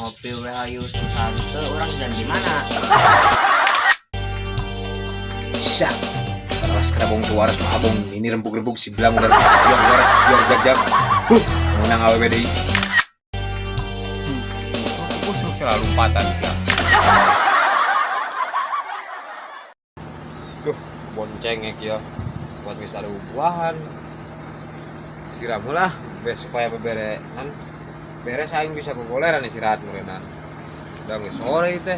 Ngopi we hayu susah teu urang dan di mana? Syah. Waras kana bong tu waras mah abong ini rembug-rembug si belang udah biar waras biar jag-jag. Huh, menang awewe deui. Busuk selalu lompatan sia. Duh, boncengek ya. Buat geus ada buahan. Siram heula supaya bebere kan. Beres aing bisa gogoleran istirahat meureunna. Da geus sore teh.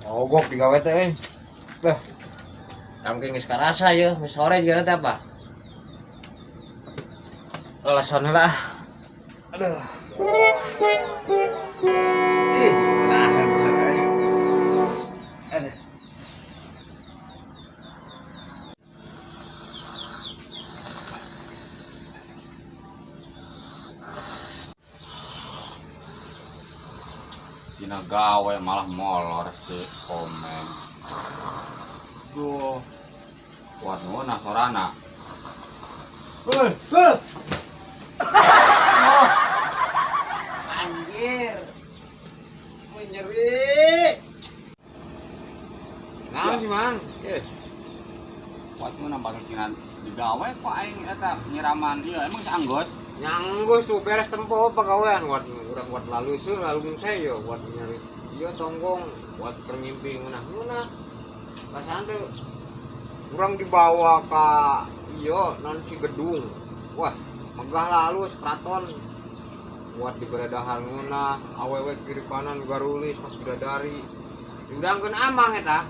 Ogok digawe teh. Lah. Mungkin geus karasa ya, geus sore juga teh apa? Alasan lah. Aduh. Ih, nah, bener aing. Aduh. Dina gawe malah molor si komen. Duh. Kuat ngeunah sorana. Hei, hei. Oh. Anjir. Menyeri. Naon sih, Mang? Eh, Kuat ngeunah bagus sinan digawe kok aing eta nyiraman ieu emang saanggos. Nyanggus tuh beres tempo pagawean buat urang buat lalu sur lalu saya buat nyari iya tonggong buat permimpi ngeunah-ngeunah. Perasaan tuh urang dibawa ke iya non Cigedung. Wah, megah lalu keraton. Buat diberedahar ngeunah, awewe kiri kanan garulis pas bidadari. Diundangkeun amang eta.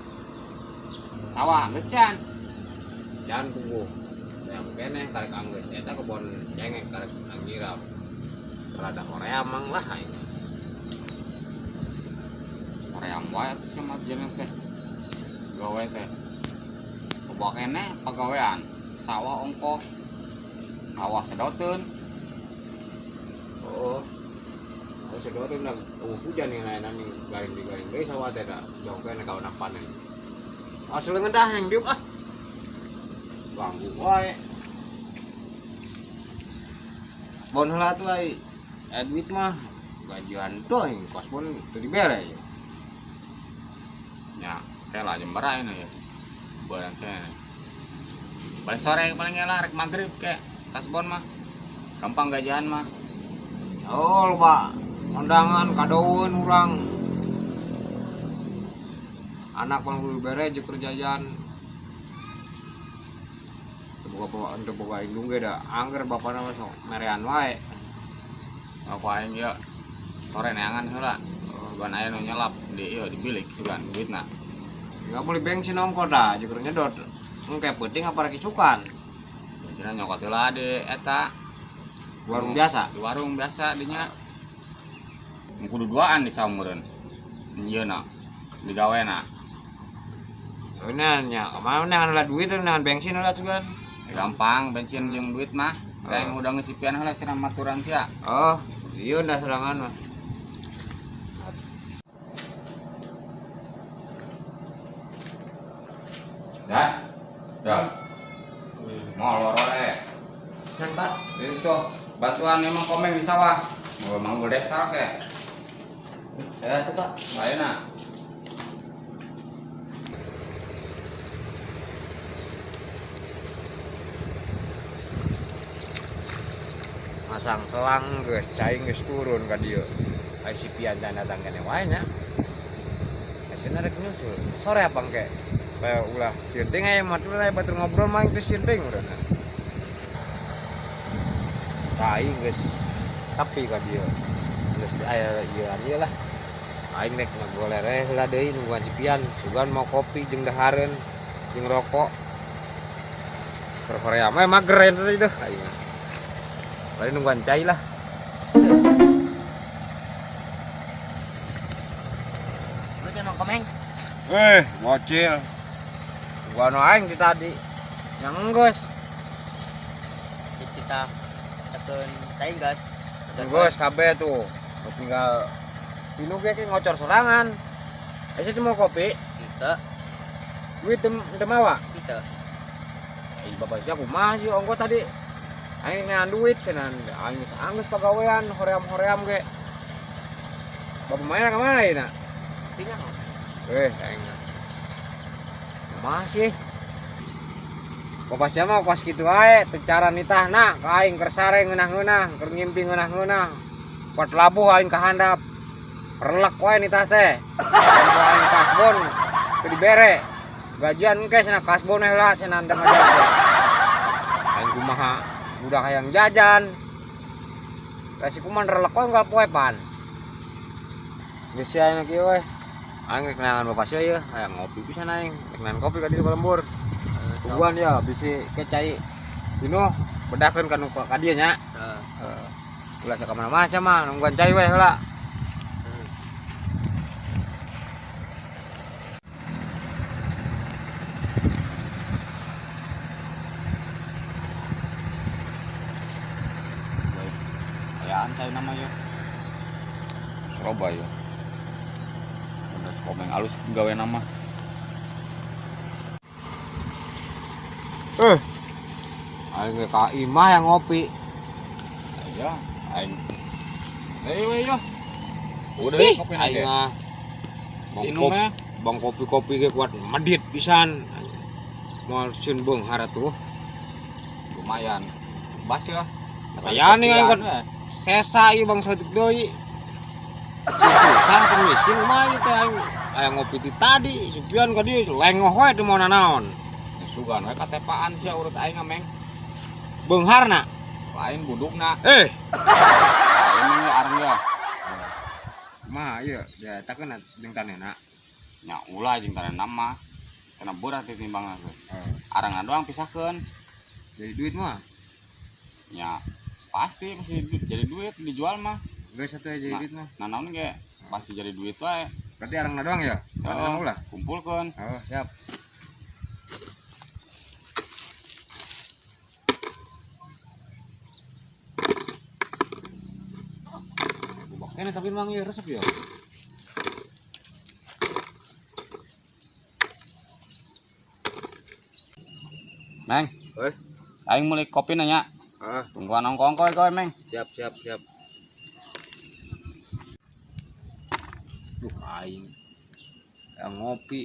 Sawah geus. Jangan puguh. Yang keneh karek anggeus eta kebon cengek karek anggirap. Rada Korea mang lah aing. Korea wae atuh sia mah jeneng teh. Gawe teh. Loba keneh pagawean. Sawah ongkoh. Sawah sedoteun. Oh. Oh sedoteun dah hujan nih lain nih garing di garing deui sawah teh da. Jauh keneh kawana panen. Asal ngedah yang diuk ah. Ganggu wae. Bon heula tuh ai. Duit mah gajian tuh aing kos bon teu dibere. Ya, teh lah jember aing ya. Barang teh. Balik sore paling lah rek magrib ke kasbon mah. Gampang gajian mah. Oh, loba undangan kadoeun urang. Anak pang kudu bere jeung kerjaan. Teu boga bawa teu boga indung ge da angger bapana mah sok merean wae. Aku aing ieu sore neangan heula. Sugan aya nu nyelap di ieu di bilik sugan duitna. Enggak boleh bensin ongko dah, jeung nyedot. Engke peuting apa rek isukan? Bensinna nyokot heula di eta. Warung biasa. Di warung biasa dinya. Kudu duaan di samureun. Ieu na digawena. Ini nya, kemana nih lah duit dengan bensin lah tuh kan? Gampang bensin jeung duit mah. Kayak udah ngesipian heula siram maturan sia. Oh, iya udah serangan mah. Dah. Dah. Molor oleh. Kan Pak, Itu bantuan emang komeng di sawah. Mau manggul desa ke. saya tuh Pak. Ayeuna. Masang selang geus cai geus turun ka dieu. Ai si Pian dan datang kene wae nya. Asina rek nyusul. Sore apa engke? Kayak ulah sieun teuing aya matur aya batur ngobrol mah teu sieun teuing urang. Cai geus tapi ka dieu. Geus aya ieu ieu lah. Aing rek ngagolere heula deui nungguan si Pian. Sugan mau kopi jeung dahareun jeung rokok. Keur Korea mah mager eta teh deuh aing. Paling nungguan cai lah. Lu jangan komeng. Bocil. Gua aing di tadi. Yang geus. Kita tekeun cai gas. Geus kabeh tuh. Terus tinggal pinu ge ke ngocor sorangan. Aya sih mau kopi, Henteu, duit teu mawa. henteu. Ai bapak sia kumaha sih ongko tadi. Aing nean duit cenah aing geus anggeus pagawean hoream-hoream ge. Bapak main ka mana ieu na? Tinggal. Eh, aing. Kumaha sih? Bapak sia mah pas kitu wae teu cara nitahna ka aing keur sare ngeunah-ngeunah, keur ngimpi ngeunah-ngeunah. Kuat labuh aing ka handap. Relek wae nitah teh. Ku aing kasbon teu dibere. Gajian engke cenah kasbon heula cenah teu ngajar teh. Aing kumaha budak hayang jajan. Resi kuman relek wae unggal poe pan. Geus sia aing kieu we. Aing rek neangan bapak sia ieu, hayang ngopi pisan aing. Rek neangan kopi ka ditu ka lembur. Tungguan ya bisi ke cai pinuh bedakeun ka nu ka dieu nya. Heeh. Heeh. Ulah ka mana-mana sia mah nungguan cai we heula. Ayaan cai nama ya. Surabaya. Udah komeng alus gawe nama. Eh. Aing ge ka imah yang ngopi. Iya, aing. Eh, we yo. Udah we kopi Aing nage. mah Si Inum ya. bang kopi-kopi ge kuat medit pisan. Moal sieun beunghar atuh. Lumayan. Bas ya. Lumayan nih, aing kan. Sesa ieu bang saeutik deui. Susah pemiskin kumaha ieu teh aing. Aya ngopi ti tadi, supian ka dieu lengoh we teu mau nanaon. Sugan we katepaan sia urut aing meng. Beungharna. Lain budukna. Eh, Lain meng areng ya. kumaha ieu dietakeun jeung tanena. Nya ulah jeung tanena mah. Kena berat ditimbang ge. Arangna doang pisahkeun. Jadi duit mah. Nya pasti pasti jadi duit dijual mah. Geus atuh jadi duit mah. Nah naon ge pasti jadi duit wae. Berarti arangna doang ya? Tanena ulah. Kumpulkeun. Oh, siap. Ini tapi mang ieu resep ya. Meng. Eh. Aing meuli kopi nanya. Ah, Tungguan ongko-ongko kowe, Meng. siap siap siap. Duh aing. Yang ngopi.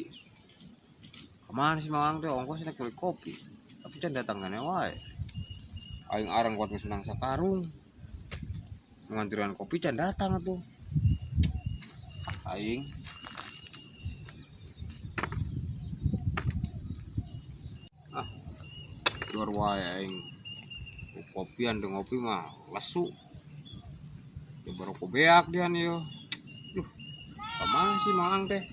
Kemana sih Mang teh ongkos nek beli kopi. Tapi can datang kene wae. Aing arang kuat geus menang sakarung. Ngantrian kopi can datang atuh. Aing. Ah. Luar wae aing. Kopian teu ngopi mah lesu. Ya baru beak dia nih yo. Duh. Kemana sih Mang teh?